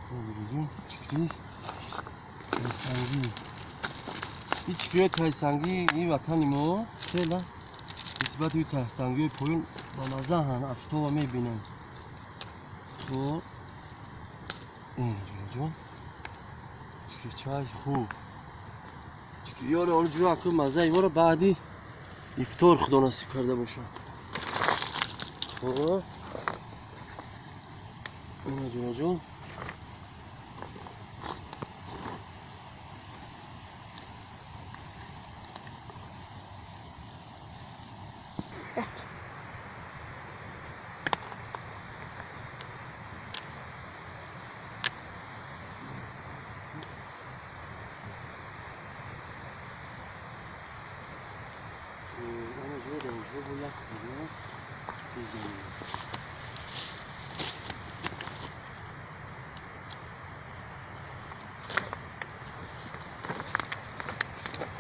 Чикри тайсангӣ. Ин чикриҳои тайсангӣ ин ватани мо хела нисбати тайсангиҳои поён ба маззаҳанд, афтоба мебинанд. Хоб, ина ҷунаҷон, чикричай хуб. Чикриёро ҳоло ҷура акун маззаи моро баъди ифтор худо насиб карда бошад. Хоб, ина ҷунаҷон. Рафтем. Хуб, ана ҷура дар инҷо бо як хӯрда мезанем.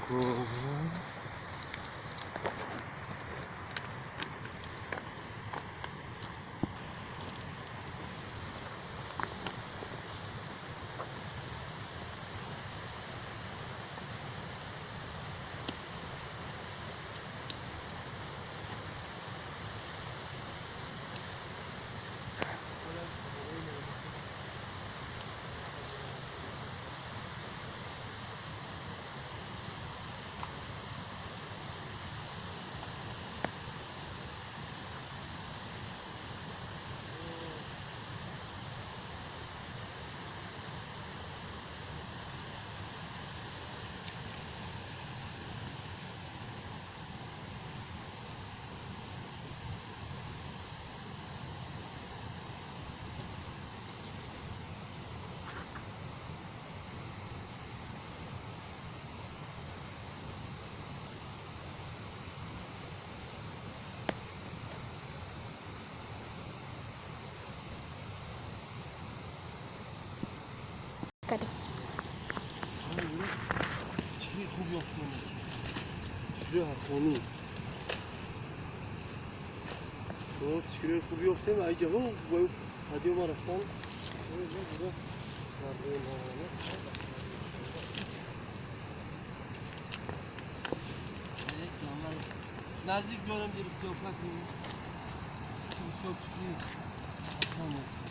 Хуб. Кардем. Чикри хуб ёфтем. Чикри ҳаққонӣ. Хуб, чикриҳои хуб ёфтем. Айҷа ҳо ҳадиё ма рафтан. Наздик биёрам дирустёпа кунем. Бисёр чикри ҳасан ёфтем.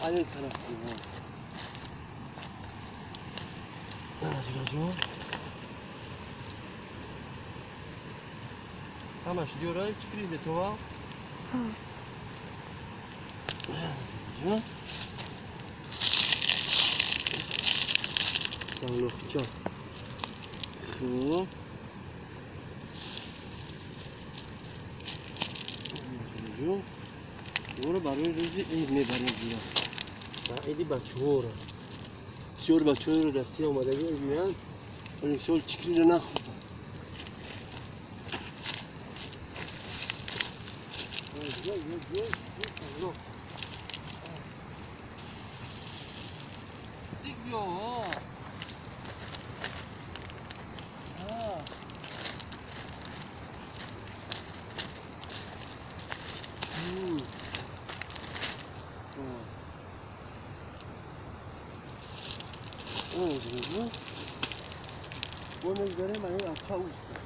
Айн тараф кунем. Ана ҷураҷон. Ҳамаш диёра чикри бетова? Ҷон. Санглохча. Хуб. Ҷураҷон. Ӯро барои рӯзи ид мебарем ҷура. Ба иди бачаҳоро. Бисёр бачаҳоро Россия омадагӣ мегӯянд, он сол чикриро нахӯрдам. Дик биё, ҳа. Ҳм. Бо мегзарем ани ака уст.